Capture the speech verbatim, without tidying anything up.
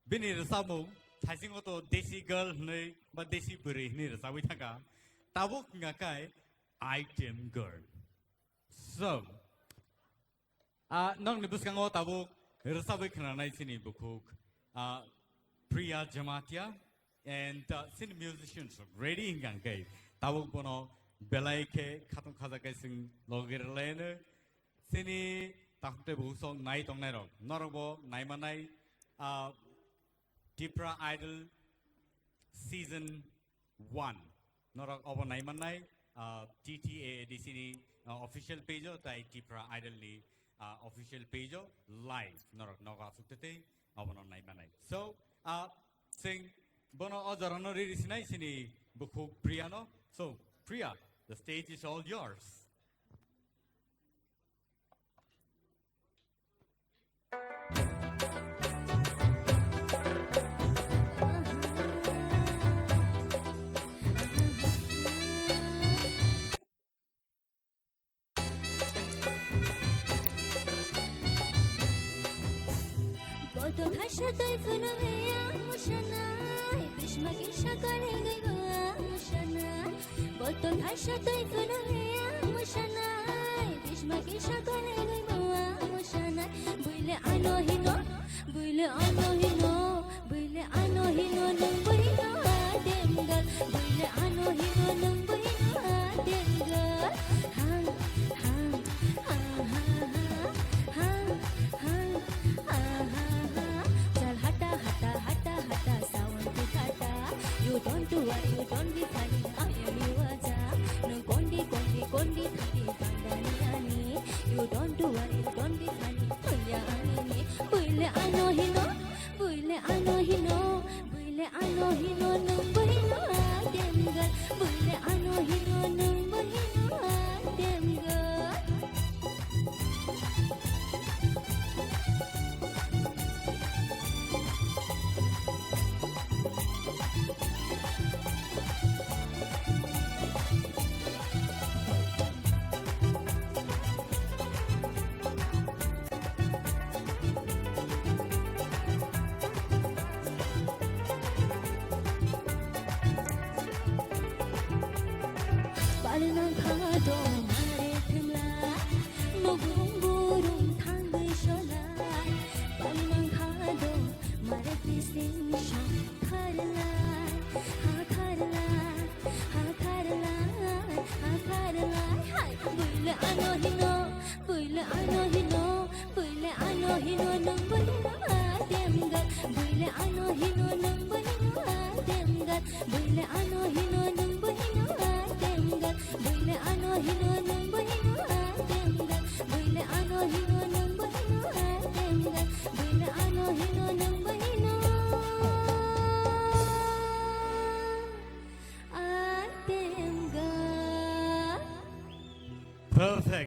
Bini rwchapmung thaisingo to Desi Girl hwnwi ba Desi Bwrwi hwnwi rwchapwi thangkha. Tabuk wngkha khe Item Girl. So, ah, nokni bwskango tabuk rwchapwi khwnanai chini bukhuk, ah, Priya Jamatia and, ah, chini musicians ready hwnkha khe tabuk bono belai khe khatong khajakhe chwng logi rwlaino. Chini takhuk tei bukhuk sok nai tongnairok, norokbo naimanai, ah, Tipra Idol Season one. Norok obo naimannai, ah, T T A A D C ni, ah, official page o tai Tipra Idol ni, ah, official page o live norok nogo asuk tei obono naimannai. So, ah, chwng bono o jorano riri sinai chini bukhuk Priya no. So, Priya, the stage is all yours. Koto thaisa twi phunugwi ang musanai, bishma kisa kwrwngwi bo ang musanai. Koto thaisa twi phunugwi ang musanai, bishma kisa kwrwngwi bo ang musanai. Buile ano hino, buile ano hino, buile ano hino, nwng buino adem gal. Buile ano hino, nwng buino adem gal. Hang, hang, ha, ha, ha. Hang, hang, ha, ha, ha. Chal hata, hata, hata, hata, sawan tu kata. You don't do what, you don't be funny. I am you aja. No kondi, kondi, kondi, thani, bandani ani. You don't do what, you don't be funny. Oya ani ni. Buile ano hino, buile ano hino. Buile ano hino nwng buino adem gal. Buile ano hino nwng buino adem gal. Balmang kha do mare thumla, mugurung burung thangwi solai. Balmang kha do mare pising song kharlai, ha kharlai, ha kharlai, ha kharlai. Hai, buile ano hino, buile ano hino, buile ano hino nwng buino adem gal. Buile ano hino nwng buino adem gal. Buile ano hino nwng buino adem gal. Buile ano hino nwng buino adem gal. Buile ano hino nwng buino adem gal. Buile ano hino nwng buino adem gal. Perfect.